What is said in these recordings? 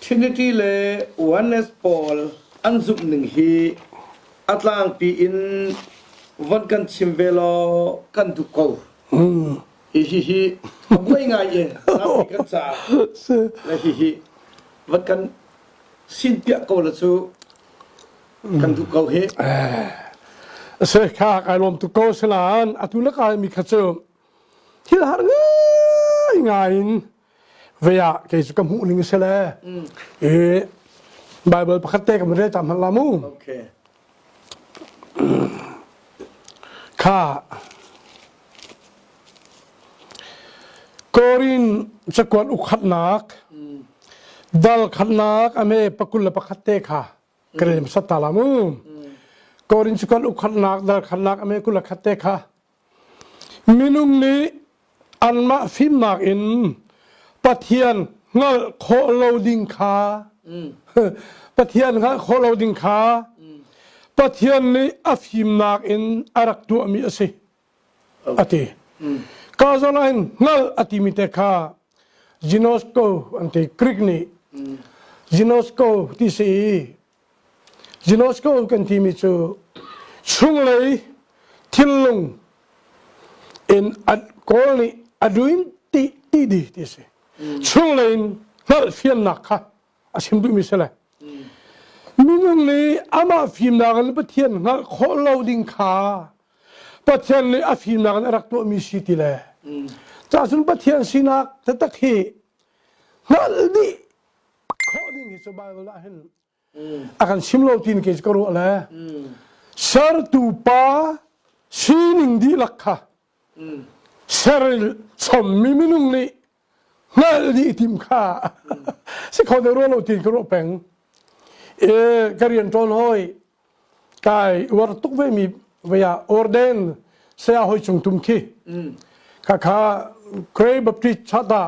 Trinity le Oneness pawl an zumh ning hi a tlangpi in von kan chim ve law kan duh ko. Hi hi hi a buai ngai i zapi kan caah le hi hi van kan sin piah ko la cu kan duh ko hi. Se kha kai lawm tuk ko sinain atu le kai mi kha cu thil har ngai ngai in ve ah kei cu ka hmuh ning si le i Bible pakhat te kan rel ta hmanh la mu. Okay. Kha Korin cakuat ukhatnak dal khatnak ame pakul le pakhat te kha ka rel hmasat ta la mu. Korin cakuat ukhatnak dal khatnak ame kul le khat te kha minung nih anmah fimnak in Pathian hngalh khawh lo ding kha Pathian hngalh khawh lo ding kha Pathian nih a fimnak in a rak tuahmi a si a ti. Ka zawn ah hin hngalh a timi te kha ginosko an ti Greek nih ginosko ti si i Ginosko kan timi cu chunglei thinlung in a kawl nih a duin ti ti di ti si. Chunglei in hngalhfiannak kha a chim duhmi si le. Minung nih amah fimnak in Pathian hngalh khawh lo ding kha Pathian nih a fimnak in a rak tuahmi si ti le. Cahcun Pathian sinak taktak hi hngalh dih khawh ding hi cu Bible ah hin a kan chim lo tin kei ka ruah le sertu pa sining dihlak kha ser chommi minung nih hngalh dih tim kha si kho deuh ruah lo tin ka ruah peng e ka rian ṭawn hoi kai uar tuk ve mi vaya orden saya hoi chung tum khi kha kha Gray Baptist chata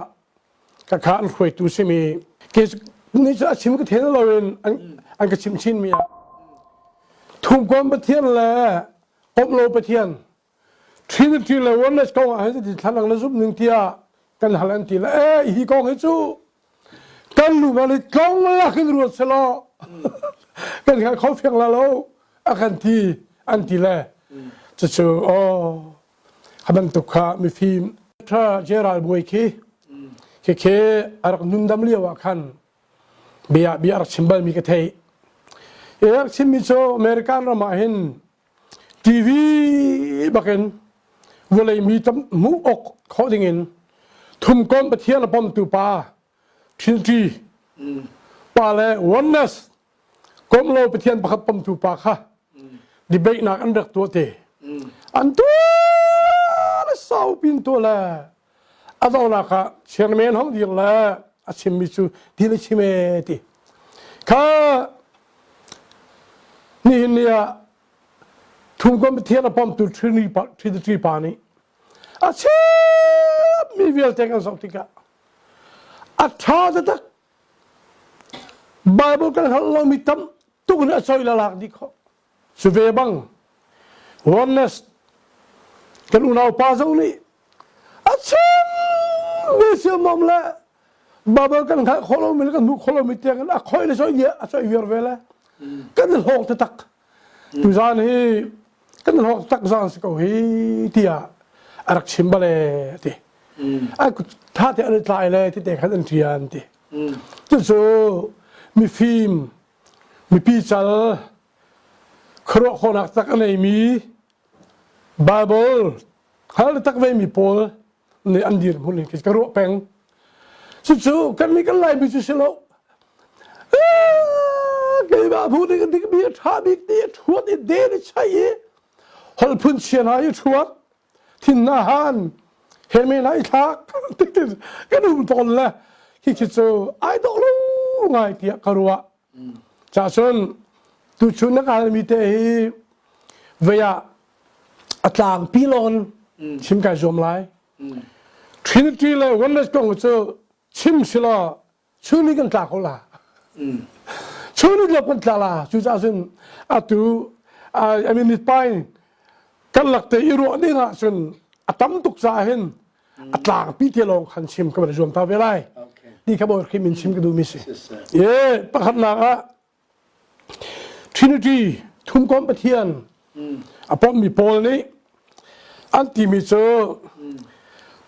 ka kha an hruaitu simi ke ni cu a chim ka then lo in an ka chim chin mi ah thumkom pathian le komlo pathian trinity le oneness kong ah hin thlan ang na zum ning tiah kan hal an ti le eh hi kong hi cu kan lu ma le tlong lak in ruat selaw kan kha kho fiang la lo a kan ti an ti le cucu oh A bantuk kha mifim ṭha Jeral bawi khi khikhi a rak nundam lio ah khan bia bia a rak chim balmi ka theih. I rak chimmi cu American ram ah hin TV bakin vawlei mi tam hmuh awk khawh dingin thumkom Pathian a pomtu pa Trinity pa le oneness Komlo Pathian pakhat pomtu pa kha debate nak an rak tuah te. An tuah le sau pin tuah le a donak ah chairman hong dir le a chimmi cu ti le chim e ti. Kha nihin ni ah thumkom Pathian a pomtu Trinity pa nih a chimmi vialte kan zoh tikah a ṭha taktak Bible kan hngalh lomi tam tuk in a soi la lak dih khawh. Cu ve bang oneness kan unau pa zong nih a chim mi siamam le Bible kan hngalh khawh lomi le kan hmuh khawh lomi tiang in a khoi le soi a soi viar ve le kan hlawk taktak. Tuzaan hi kan hlawk tak zaan si ko hi tiah a rak chim bale ti. A tha te an i tlai le ti te khan an ṭian ti. Cucu mifim mipi cal khuaruah khawhnak tak a neimi Bible hal tak ve mi pawl nih an dirhmun in ka ruah peng. Cucu kan nih kan Laimi cu si lo. Keimah bu nih dik mi a ṭha bik ti a ṭhuat i den i chai i holphun chia hna i ṭhuat thin na han he me hna i thlak kan um tawn le khi khi cu ai dawh lo ngai tiah ka ruah. Cahcun tuchun na kalmi te hi vei ah a tlangpi lawn chim kai zuam lai. Trinity le Oneness kong cu chim silaw chuni kan tla ko la. Chuni lop kan tla la. Cucaah cun atu I mean pain kan lak te i ruah ding ah cun a tam tuk caah hin a tlangpi te lawng khan chim ka van zuam ta ve lai. Ti kha Bawi Khrih min chim ka duhmi si. E pakhatnak ah Trinity thumkom Pathian a pommi pawl nih an timi cu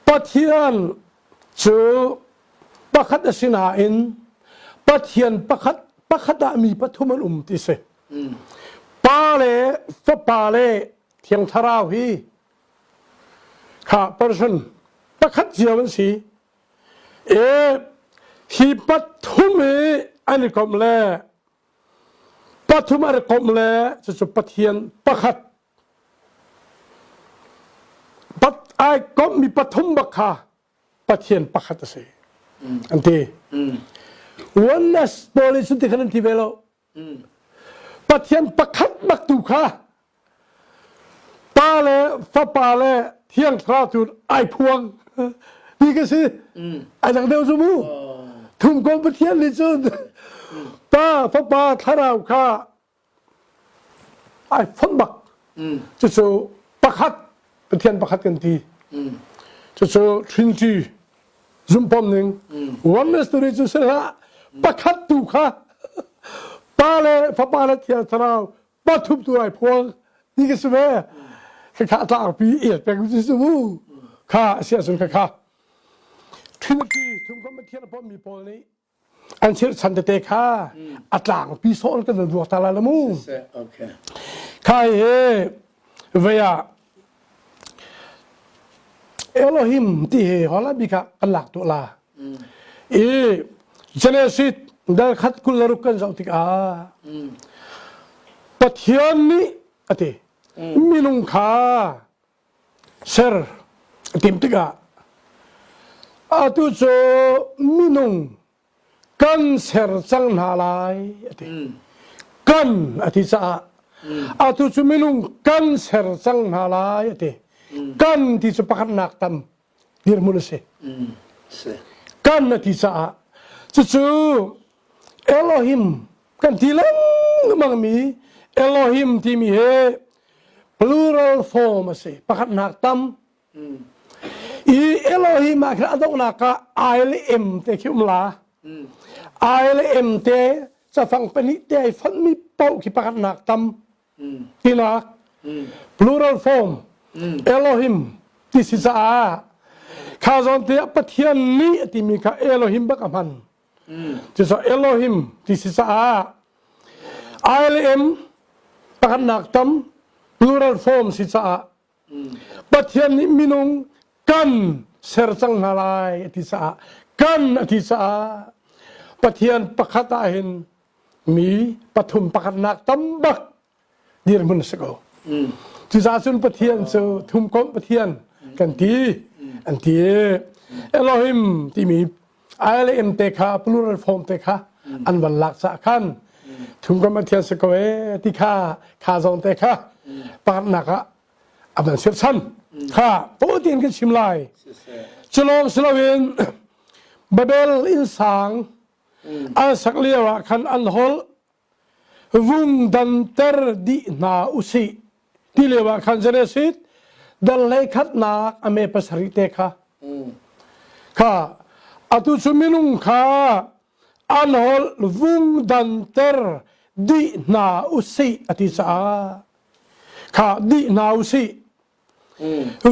Pathian cu pakhat a si nain Pathian pakhat pakhat ah mi pathum an um ti si. Pa le Fapa le Thiang Thlarau hi kha person pakhat cio an si. E hi pathum hi an i komh le pathum an i komh le cucu Pathian pakhat pat ai komhmi pathum bak kha Pathian pakhat a si an ti. Oneness pawl nih cun ti khan an ti ve lo. Pathian pakhat bak tu kha Pa le Fapa le Thiang Thlarau tu ai phuang ti ka si. Ai dang deuh cu mu. Thumkom Pathian nih cun Pa, Fapa, Thlarau kha ai fonh bak. Cucu pakhat Pathian pakhat kan ti. Cucu Trinity zumhpom ning oneness tu nih cun si hlah pakhat tu kha Pa le Fapa le Thiang Thlarau pathum tu ai phuang ti ka si ve. Khakha tlangpi el peng cu si mu. Kha a si ahcun khakha Trinity thumkom Pathian a pommi pawl nih an chirhchan tete kha a tlangpi sawh kan ruak ta lai la mu. Kha hi vei ah Elohim ti hi hola bik ah kan lak tuah la. I Genesis dal khat 26 kan zoh tikah Pathian nih a ti minung kha ser a timh tikah atu cu minung kan ser cang hna lai a ti. Kan a ti caah atu cu minung kan ser cang hna lai a ti. Kan ti cu pakhatnak tam dirhmun a si. Kan a ti caah cucu Elohim kan ti lengmang mi Elohim timi hi plural form a si. Pakhatnak tam I Elohim ah khin a donghnak ah I le M te khi um la. I le M te cafang pahnih te ai fonhmi paoh khi pakhatnak tam tinak plural form Elohim ti si caah kha zawn te ah Pathian nih a timi kha Elohim bak a hman. Cucaah Elohim ti si caah I le M pakhatnak tam plural form si caah Pathian nih minung kan ser cang hna lai a ti caah kan a ti caah Pathian pakhat ah hin mi pathum pakhatnak tam bak dirhmun a si ko. Cucaah cun Pathian cu thumkomh Pathian kan ti an ti. Elohim timi I le M te kha plural form te kha an van lak caah khan thumkomh Pathian si ko ee ti kha kha zong te kha pakhatnak ah a van sirchan kha paw tein kan chim lai. Cu lawng si loin Babel innsang an sak lio ah khan an holh vung danter dih hna usih ti lio ah khan Genesis dal hlei khatnak a me pasarih te kha kha atu cu minung kha an holh vung danter dih hna usih a ti caah kha dih hna usih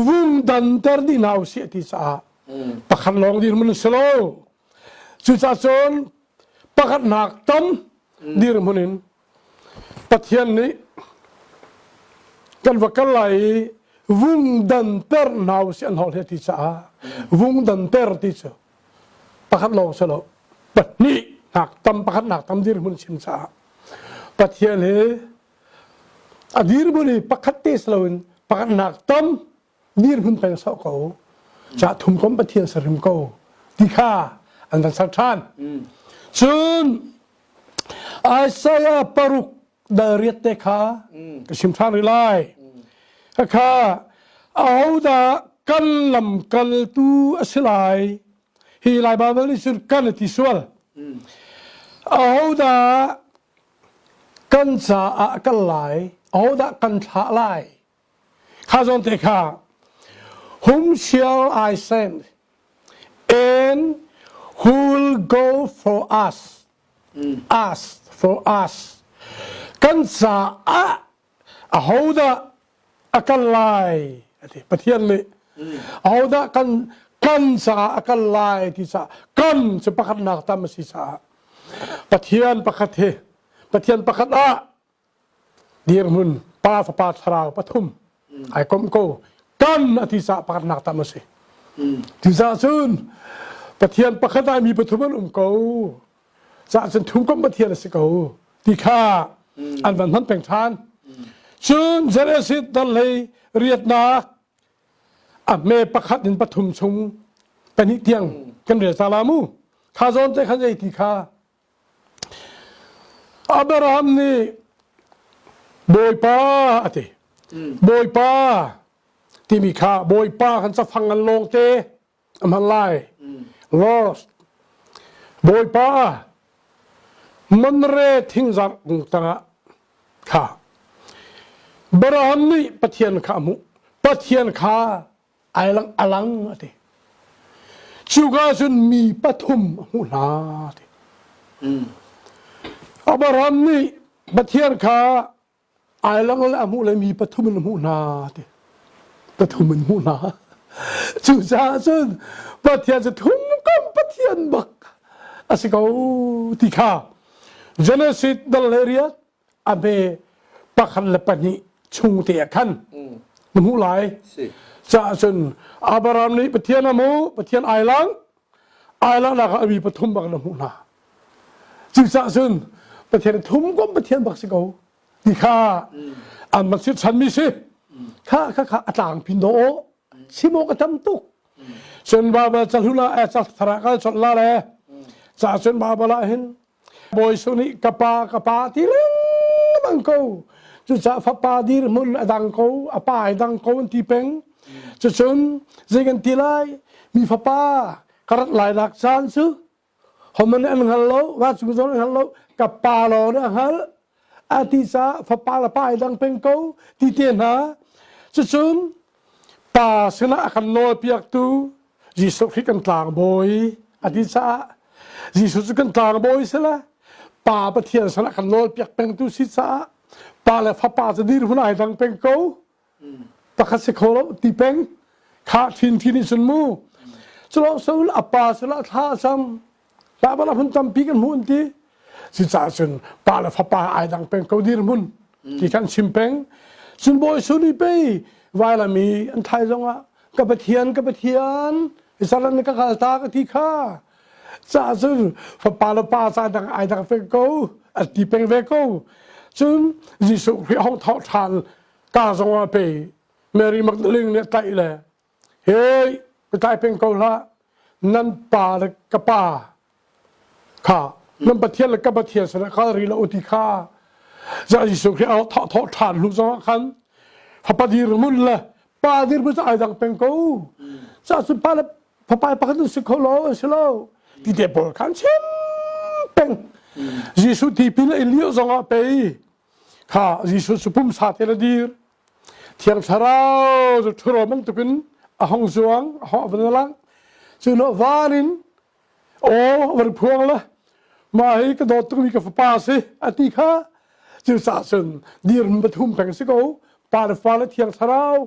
vung danter dih hna usih a ti caah pakhat lawng dirhmun a si lo cucaah cun pakhatnak tam dirhmun in Pathian nih kan va kal lai i vung danter hna usih an holh he ti caah vung danter ti cu pakhat lawng si lo pahnih nak tam pakhat nak tam dirhmun chim caah Pathian hi a dirhmun hi pakhat te si loin pakhat nak tam dirhmun peng sawh ko ca thum kom Pathian sarim ko ti kha an van ser ṭhan cun Isaiah paruk dal riat te kha ka chim ṭhan rih lai khakha ahodah kan lamkaltu a si lai hi lai Baibal nih cun kan a ti sual ahodah kan caah a kal lai ahodah kan thlah lai Kha zawn te kha whom shall I send and Who will go for us? Us for us. Kan caah ahodah a kal lai ati Pathian nih ahodah kan kan caah a kal lai ti caah kan cu pakhatnak tam a si caah Pathian pakhat hi Pathian pakhat ah dirhmun pa fapa thlarau pathum ai komh ko kan a ti caah pakhatnak tam a si ti caah cun Pathian pakhat ah mi pathum an um ko caah cun thumkomh Pathian a si ko ti kha an van hman peng ṭhan cun Genesis dal hlei riatnak a hme pakhat in pathum chung pahnih tiang kan rel ta la mu kha zawn te khan ei ti kha Abraham nih Bawipa a ti. Bawipa timi kha Bawipa kan cafang an lawng te a hman lai. Lord Bawipa Monre thingzar kung tangah kha Abraham nih Pathian kha a hmuh. Pathian kha ai lang a lang a ti cuka cun mi pathum a hmuh hna a ti Abraham nih Pathian kha ai lang le a hmuh le mi pathum in a hmuh hna a ti pathum in hmuh hna cucaah cun Pathian cu thum kam Pathian bak a si ko ti kha Genesis dal le riat a hme pakhat le pahnih chung te ah khan na hmuh lai caah cun Abraham nih Pathian a hmuh Pathian ai lang ai langnak ah a mi pathum bak na hmuh hna cucaah cun Pathian thum kom Pathian bak si ko ti kha an man si chan mi si kha kha kha a tlang pin do chim awk a tam tuk cun Bible cahlun ah ca thar ah kal chawt la le ca cun Bible ah hin Bawi Jesuh nih ka pa ka pa ti lengmang ko. Cucaah fapa dirhmun a dang ko, a pa ai dang ko an ti peng. Cucun zei kan ti lai? Mi fapa ka rat lai nak caan cu homan nih an hngal lo, vancung zong an hngal lo, ka pa lawng nih a hngalh. A ti caah fapa le pa ai dang peng ko ti te hna. Cucun pa sinah a kan nawlpiaktu Jesuh Khrih kan tlangbawi a ti caah Jesuh cu kan tlangbawi si le Pa Pathian sinah kan nawlpiak pengtu si caah pa le fapa cu dirhmun ai dang peng ko pakhat si kho lo ti peng kha thin thin in sun mu culawng saul a pa sinah thla a cam Baibal ah hmun tampi kan hmuh an ti. Cucaah cun pa le fapa ai dang peng ko dirhmun ti kan chim peng. Cun Bawi Jesuh nih pei vailam i an thai zongah ka Pathian ka Pathian Israel nih ka kalta ka ti kha. Caah cun fapa le pa ca dang ai dang peng ko an ti peng ve ko. Cun Jesuh Khrih hong thawh ṭhan ka zongah pei Mary Magdalene nih a tlaih le Hei, ka tlai peng ko hlah. Nan pa le ka pa kha nan Pathian le ka Pathian sinah kal rih lo u ti kha Za Jesuh Khrih a thawh thawh ṭhan hnu zongah khan fapa dirhmun le pa dirhmun cu ai dang peng ko. Ca cun pa le fapa pakhat an si kho lo an si lo ti te pawl kha an chim peng. Jesuh tipil a in lio zongah pei kha Jesuh cu pumsa te le dir Thiang Thlarau cu ṭhuro bantukin a hung zuang, a hawh van lang. Cu no van in aw van phuang le mah hi ka dawt tukmi ka fapa a si a ti kha cucaah cun dirhmun pathum peng si ko pa le fa le Thiang Thlarau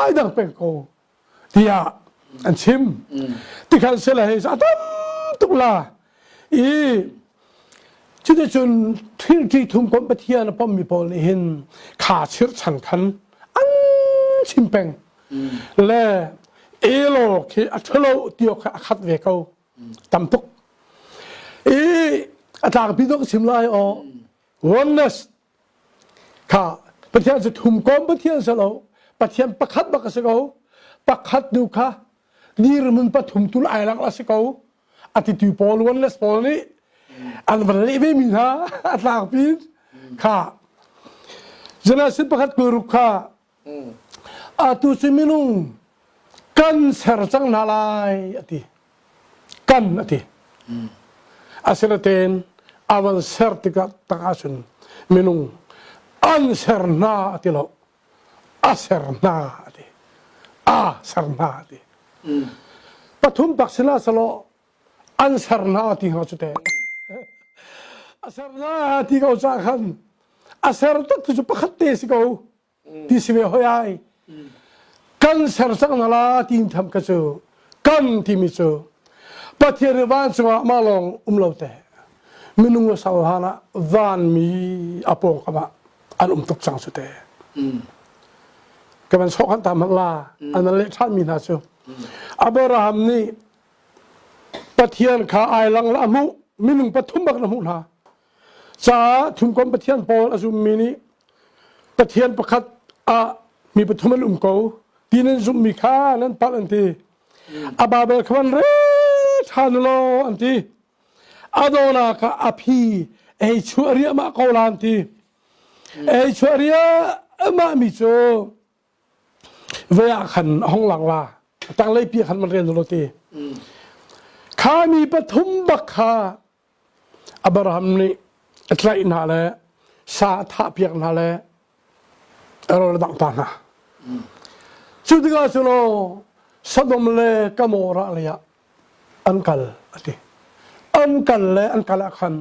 ai dang peng ko tiah an chim. Tikhan sila hei a tam tuk la i cuticun thilṭi thumkomh Pathian a pommi pawl nih hin kha chirhchan khan an chim peng le elo khi a ṭhalo ti awk kha a khat ve ko tam tuk i a tlangpi dawh chim lai aw oneness Kha Pathian cu thumkawm Pathian si lo Pathian pakhat bak a si ko pakhat nu kha dirhmun pathum tul ai lang a si ko a titu pawl oneness pawl nih an van leh ve mi hna a tlangpi kha Genesis pakhat kulruk kha atu cu minung kan ser cang hna lai a ti kan a ti asinain a van ser tikah tak ahcun minung an ser hna a ti lo a ser hna a ti a ser hna a ti pathum pak sila selaw. An ser hna ti hnga cu te. A ser hna ti ko cah khan a ser tak tu cu pakhat te si ko ti si ve hoi ai. Kan ser cang hna la ti tham ka cu kan timi cu Pathian i vancung ah mah lawng um lo te minung a sal hlan ah vanmi a pawngkam ah an um tuk cang cu te. Ka van sawh khan ta hmanh la an van leh ṭhan mi hna cu Abraham nih Pathian kha ai lang la a hmuh minung pathum bak na hmuh hna caah thumkom Pathian pawl a zummi nih Pathian pakhat ah mi pathum an um ko ti nan zumhmi kha nan palh an ti a Bible kha van re ṭhan law an ti a dawnak ah a phi ei chuah riahmah ko la an ti ei chuah riahmah mi cu vei ah khan a hong lang la tanglei pi khan man rian lo ti kha mi pathum bak kha Abraham nih a tlaih hna le sa a thah piak hna le a rawl a dangh ta hna cu tikah cun aw Sodom le Gomorrah lei ah an kal a ti an kal le an kal ah khan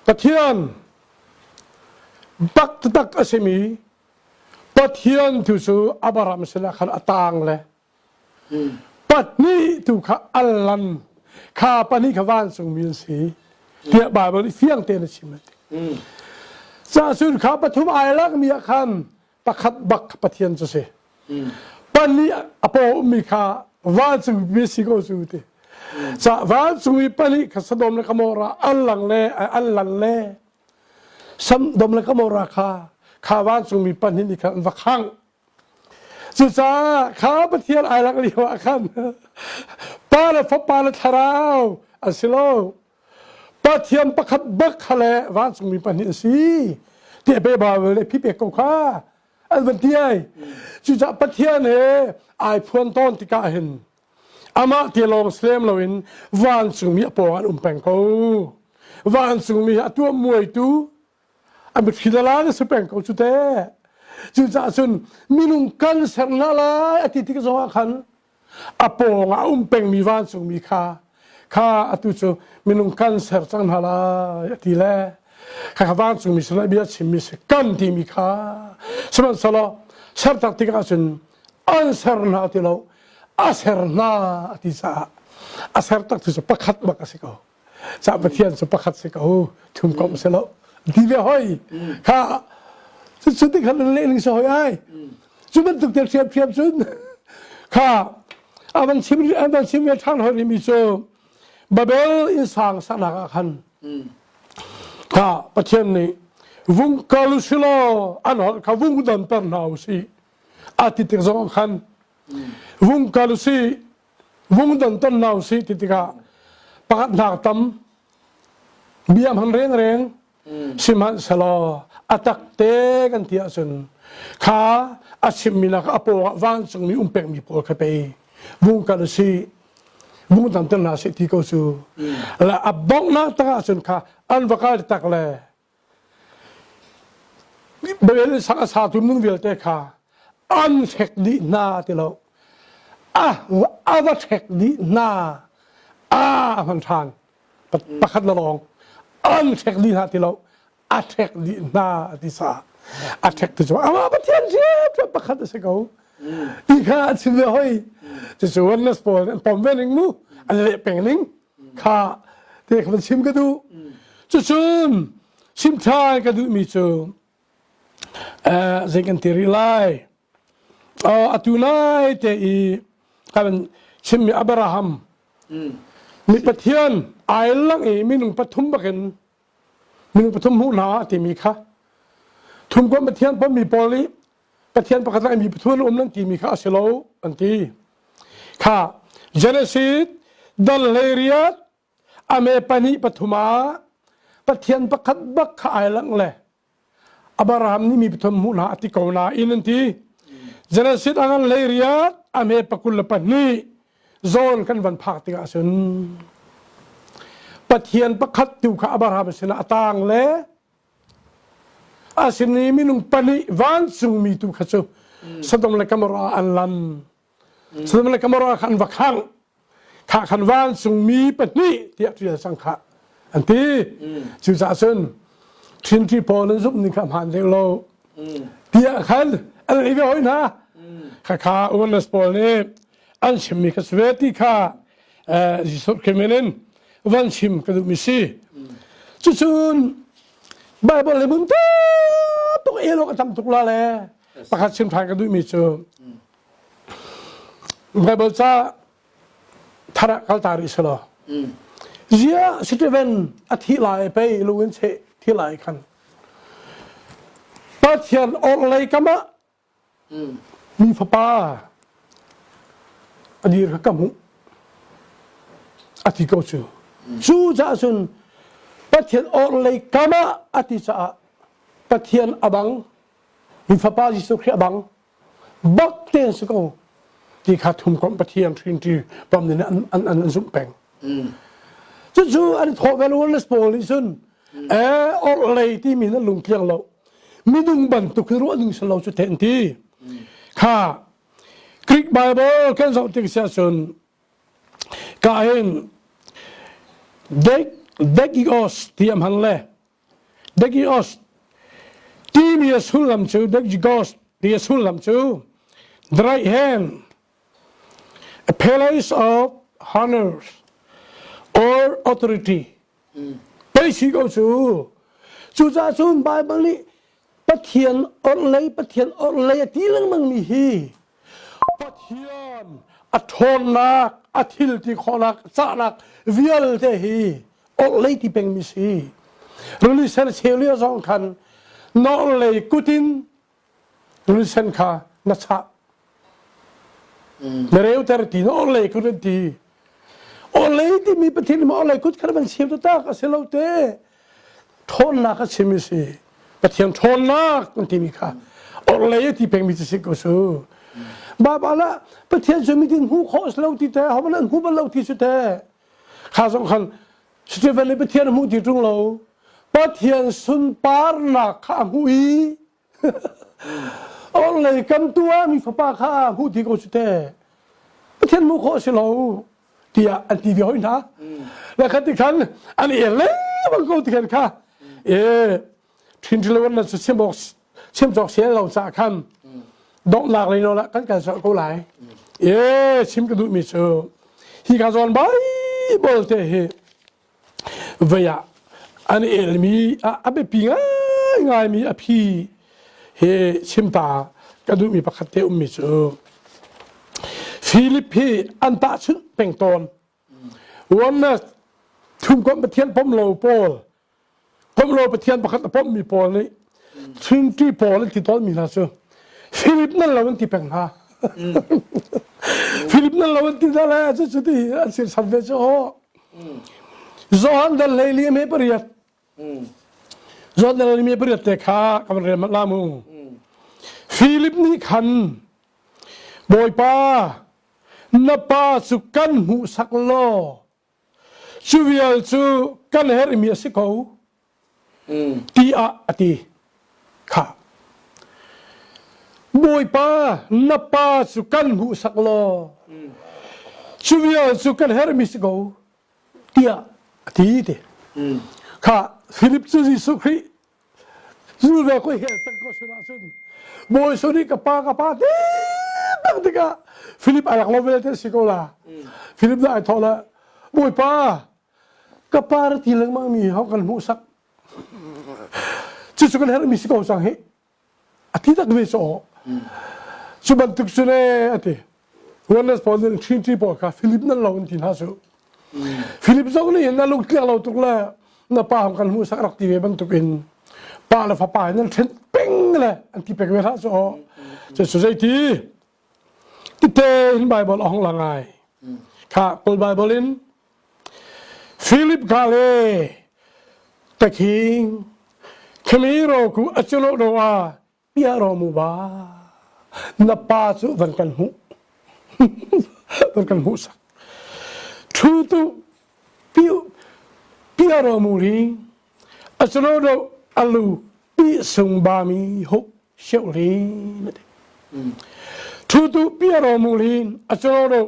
Pathian bak taktak a simi Pathian tu cu Abraham sinah khan a tang le pahnih tu kha al lan kha pahnih kha vancungmi an si tiah Baibal nih fiang tein a chim a ti. Cahcun kha pathum ai lakmi ah khan pakhat bak Pathian cu si. Pahnih a paw ummi kha vancung mi si ko cu ti. Ca vancung i pahnih kha Sodom le Gomorrah an lang le an lan le Sodom le Gomorrah kha kha vancungmi pahnih nih khan an va khangh. Cucaah kha Pathian ai lak lio ah khan Pa le Fapa le Thlarau an si lo. Pathian pakhat bak kha le vancungmi pahnih an si. Ti pe Bible le phi pek ko kha an van ti ai. Cucaah Pathian he ai phuan tawn tikah hin amah te lawng silem loin vancungmi a pawng an um peng ko. Vancungmi a tuah muaitu a mitthli lala na si peng ko cu te. Cucaah cun minung kan ser hna lai a ti tik zongah khan a pawng ah a um pengmi vancungmi kha kha atu cu minung kan ser cang hna lai a ti le kha kha vancungmi sinah bia chimmi si kan timi kha sihmanhsehlaw ser tak tikah cun an ser hna ti lo a ser hna a ti caah a ser tak cu pakhat bak a si ko Ca Pathian cu pakhat si ko thum kom si lo ti ve hoi kha cu ti khan le ning si hoi ai cu bantuk te thiam thiam cun kha avan chim avan chim ve than hoi mi cu Babel in sang sanak ah khan kha Pathian nih vung kal silo an holh kha vung don per hna usih a ti tik zong khan vung kal usih vung don ton hna usih ti tikah pakhat hnak tam bia hman rengreng sihmanhsehlaw a takte kan ti ahcun kha a chimmi nak a pawng ah vancungmi um pekmi pawl kha pei vung kal usih vung tam ton hna sih ti ko cu la a bonghnak tak ahcun kha an va kal tak le Babel sang a satu minung vialte kha an hrek dih hna ti lo. A, a va hrek dih hna. A hman ṭhan. Pakhat la lawng. An hrek dih hna ti lo. A hrek dih hna ti sa. A hrek ti cu ama Pathian ṭhiamṭhiam pakhat a si ko. Ti kha a chim ve hoi. Cucu oneness pawl an pom ve ning mu. An leh peng ning. Kha te kha chim ka duh. Cucun chim ṭhan ka duhmi cu zei kan ti rih lai. Atu nai te i kan chimmi Abraham mi Pathian ai lang i minung pathum bakin minung pathum hmuh hna timi kha thumkomh Pathian pommi pawl nih Pathian pakhat lang mi pathum an um nan timi kha a si lo an ti. Kha Genesis dal hleiriat ame pahnih pathum ah Pathian pakhat bak kha ai langh le Abraham nih mi pathum hmuh hna a ti ko nain an ti. Genesis a ngan hleiriat ame pakul le pahnih zawn kan van phak tikah cun Pathian pakhat tu kha Abraham sinah a tang le A sin i minung pahnih vancungmi tu kha cu Sodom le Gomorrah an lan. Sodom le Gomorrah kha an va khangh. Kha khan vancungmi pahnih tiah ṭial cang khah an ti. Cucaah cun Trinity pawl an zumh ning kha hmaan deuh lo tiah khan an lei ve hoi hna. Khakha Oneness pawl nih an chimmi kha si ve ti kha Jesuh Khrih min in van chim ka duhmi si. Cucun Bible le mun tuk el awk a tam tuk la le pakhat chim ṭhan ka duhmi cu Bible ca thar ah kal ta rih selaw ziah Stephen a thi lai pei lung in cheh thi lai khan Pathian orhlei kam ah mi fapa a dir kha ka hmuh a ti ko cu cu caah cun Pathian orhlei kam ah a ti caah Pathian a bang mi fapa Jesuh Khrih a bang bak te an si ko ti kha thumkomh Pathian Trinity pom nih an an an zumh peng. Cucu an thawh vel Wallace pawl nih cun eh orhlei timi na lungtliang lo minung bantuk hi ruah ning si lo cu te an ti. Kha Greek Bible kan zoh tik si ahcun ka hin dek dekios ti a hman le Degios timi a sullam cu Degigos ti a sullam cu the right hand, a place of honor or authority. Pei si ko cu. Cucaah cun Bible nih Pathian orhlei Pathian orhlei a ti lengmang mi hi Pathian a ṭhawnnak a thil ti khawhnak cahnak vialte hi orhlei ti pengmi si. Rili sen cheu lio zong khan na orhlei kut in rili sen kha na chah. Na reuter ti na orhlei kut in ti. Orhlei timi Pathian nih orhlei kut kha van cheu taktak a si lo te. Ṭhawnnak a chim si. Pathian ṭhawnnak an timi kha orhlei a ti pengmi cu si ko su. Baibal ah Pathian cu miding hmuh khawh a si lo ti te, hohmanh an hmu bal lo ti cu te. Kha zong khan Stephen nih Pathian a hmuh ti ṭung lo. Pathian sunparnak kha a hmuh i orhlei kam tu ah mi fapa kha a hmuh ti ko cu te. Pathian hmuh khawh a si lo tiah an ti ve hoi hna. Le kha ti khan an el lengmang ko ti khan kha e ṭhin na cu chim awk chim cawk sian lo caah khan donghnak lei nawl ah kan kal colh ko lai. E chim ka duhmi cu hi ka zawn Bible te hi vei ah an elmi a biapi ngaingaimi a phi he chimta ka duhmi pakhat te ummi cu Philip hi an tahchunh peng tawn. Oneness thumkomh Pathian pom lo pawl Pomlo Pathian pakhat a pommi pawl nih Trinity pawl an ti tawnmi hna cu Philip nan lo an ti peng hna. Philip nan lo an ti hna le cu cu ti an sirsam ve cu aw. Johan dal hlei li me pariat. Johan dal hlei me pariat te kha kan rel mat la mu. Philip nih khan Bawipa na pa cu kan hmuhsak law Cu vial cu kan herhmi a si ko tiah a ti. Kha. Bawipa na pa cu kan hmuhsak law cu vial cu kan herhmi si ko tiah a ti ti. Kha Philip cu Jesuh Khrih Zulve ko hel peng ko sin ahcun Bawi Jesuh nih ka pa ka pa ti tak tikah Philip ai rak lo vialte si ko la. Philip nih ai thawh le Bawipa ka pa ra ti lengmang mi ho kan hmuhsak. Cucu kan herhmi si ko cang hi. A ti tak ve cu Cu bantuk cu ne a ti. Oneness pawl nih Trinity pawl kha Philip nan lo an ti hna cu. Philip zong nih na lungtliang lo tuk le na pa hong kan hmuhsak rak ti ve bantuk in pa le fapa in nan ṭhen peng le an ti pek ve hlah cu aw. Cu zeiti tite in Bible a hong la ngai. Kha Kawl Bible in Philip ka le taking Khmiro ku achulo do a pia ro mu ba na pa cu van kan hmuh van kan hmuh sak thu tu piu pia ro mu ri achulo do alu pi sung ba mi hu sheu ri na ti thu tu pia ro mu rin achulo do.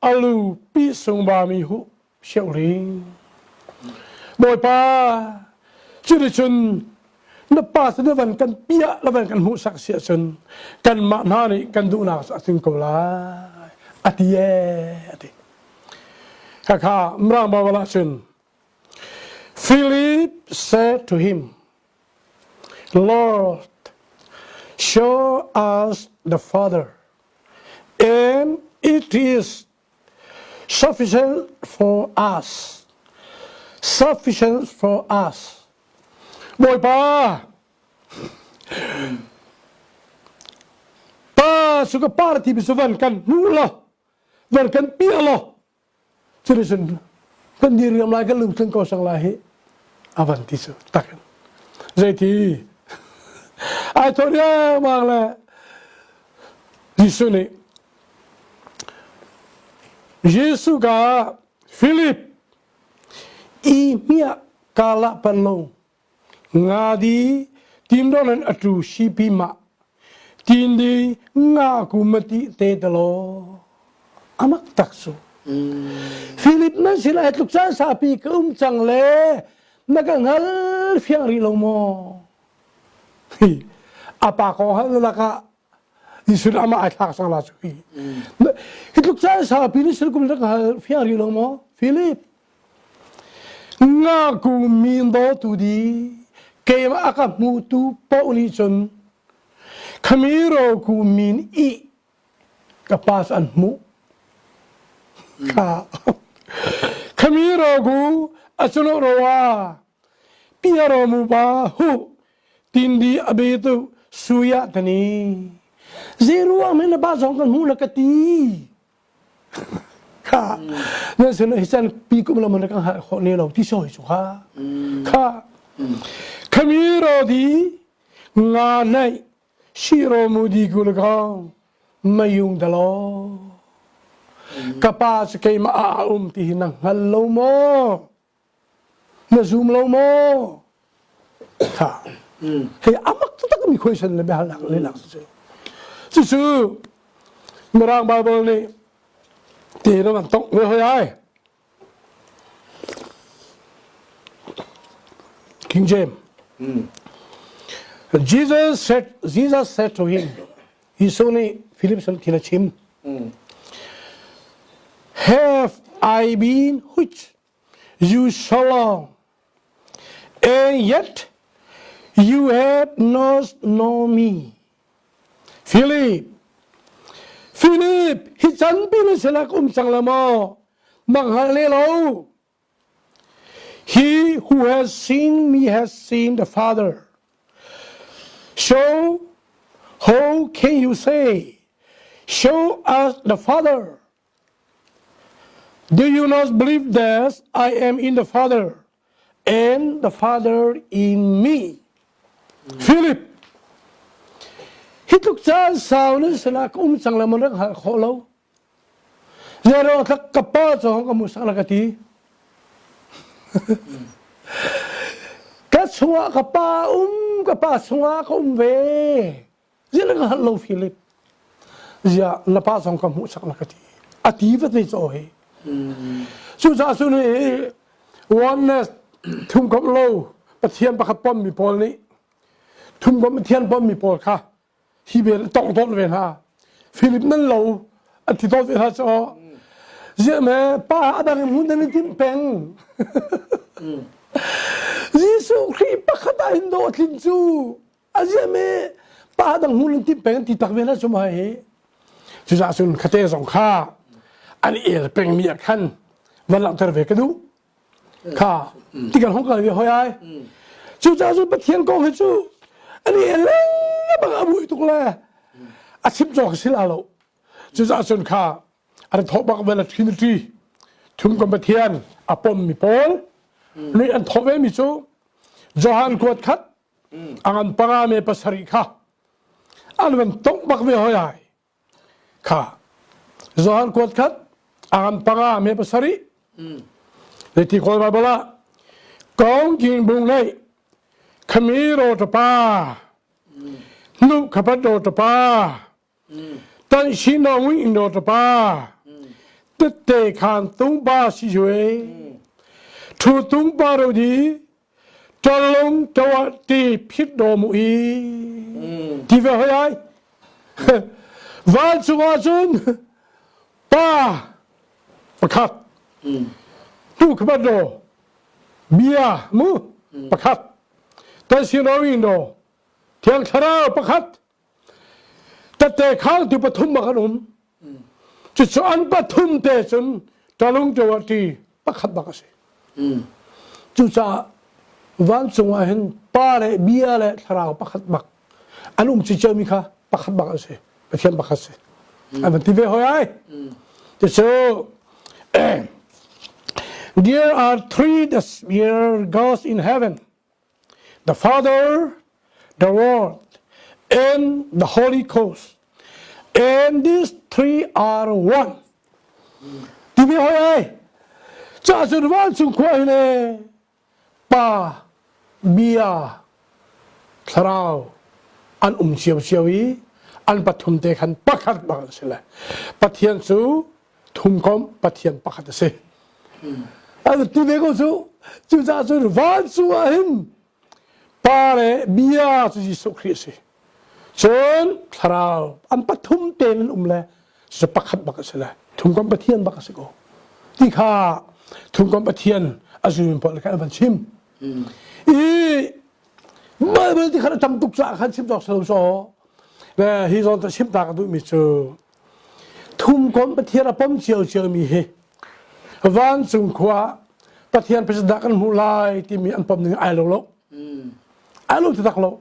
alu pi sung ba mi hu siau ri. Bawipa cuticun na pa cu na van kan piah na van kan hmuhsak si ahcun kanmah hna nih kan duhnak cu a tling ko lai a ti ee a ti. Khakha Mirang Bible ahcun Philip said to him, Lord, show us the Father, and it is sufficient for us. Sufficient for us. Bawipa, pa su ka par ti bi su van kan hmu lo, van kan pia lo. Cuticun kan diriam lai kan lungtling ko sang lai hi a van ti cu takin. Zeiti ai thawh riangmang le Jesuh nih Jesuh ka Philip i hmiah kala pan lo Nga di timdawlan a tu sipi ma tin di nga ku mati te talo amak tak su Philip nan sin ai tluk caan sapi ka um cang le na ka ngal fiang rih lo maw hi apa ko hal laka Jesuh amah ai thlak sang la cu hi hi tluk caan saupi ni sil kum rak hal fiang rih lo maw Philip nga ku min do tu di keimah a ka hmu tu paoh nih cun khamiro ku min i ka pas an hmuh kha khamiro ku achulo rowa piaro mu ba hu tindi abe tu suya tani zeruang men ba zong kan hmu la ka ti kha na sin hi chan pi kum la man kan ha kho ne lo ti soi chu kha kha khamiro di nga nai shiro mu di kul gong mayung dalo kapa chu keima a um ti hi na hngal lo mo Na zum lo maw? Kha. Hei amak taktak mi question le biahalnak lehnak cu. Cucu Mirang Bible nih ti na van tongh ve hoi ai. King James. Jesus said, Jesus said to him, Jesuh nih Philip sin thil a chim. Have I been which you so long, and yet you have not known me. Philip, Philip, hi can pi na sinah um cang la maw? Mang hngal le lo. He who has seen me has seen the Father. So, how can you say, Show us the Father? Do you not believe that I am in the Father and the Father in me? Philip, hi tluk caan sau nan sinah ka um cang le man rak hngalh khawh lo. Zeiruang tlak ka pa cu hong ka mu sak la ka ti. Ka chungah ka pa um, ka pa chungah ka um ve. Zia na ka hngalh lo Philip. Zia na pa zong ka hmuh sak na ka ti. A ti va te caw hi. Cucaah cun hi oneness thumkomh lo Pathian pakhat pommi pawl nih thumkomh Pathian pommi pawl kha hi bel tong tawn ve hna. Philip nan lo an ti tawn ve hna caw. Zia me pa a dang in hmun nan i tim peng. Jesuh Khrih pakhat ah hin dawh tlin cu aziah me pa dang hmun in tim peng ti tak ve na sum hai hi cucaah cun khate zong kha an el peng mi ah khan van langhter ve ka duh kha ti kan hong kal ve hoi ai cucaah cun pathian kong hi cu an el leng bang a mui tuk le a chim cawk si la lo cucaah cun kha an thawh bak vel a trinity thum kan pathian a pom mi pawl nih an thawh ve mi cu Johan kuat khat a ngan panga me pasarih kha an van tongh bak ve hoi ai kha Johan kuat khat a ngan panga me pasarih le ti kawl Bible ah kong king bung nei khami ro ta pa nu khapat ro ta pa tan shi no wing ro ta pa. Tette khan tung ba si yue. Thu tung pa ro di ṭolung ṭoa ti phit do mu i ti ve hoi ai. Vancung ah cun pa pakhat tu khabat do bia mu pakhat tan sin ro do thiang thlarau pakhat Tette khangtu pathum ah kan um. Cucu an pathum te cun ṭalung ṭo ti pakhat bak a si. Cucaah vancung ah hin pa le bia le thlarau pakhat bak an um ciomi kha pakhat bak an si. Pathian pakhat si. An van ti ve hoi ai. Cucu there are three the gods in heaven. The Father, the Word, and the Holy Ghost. And these three are one. Ti ve hoi ai. Ca cun vancung khua hi le Pa, Bia, Thlarau an um cio i an pathum te khan pakhat bak an si le. Pathian cu thumkomh Pathian pakhat a si. An ti ve ko cu cucaah cun vancung ah hin Pa le Bia cu Jesuh Khrih a si. Cun Thlarau an pathum tein an um le cu pakhat bak a si le thumkomh Pathian bak a si ko. Ti kha thumkomh Pathian a zumi pawl kha an van chim. I Bible ti khan a tam tuk caah khan chim cawk silo so. Le hi zawn ta chim ta ka duhmi cu Thumkomh Pathian a pom ciocio mi hi vancung khua Pathian president kan hmuh lai timi an pom ning ai lo lo. Ai lo taktak lo.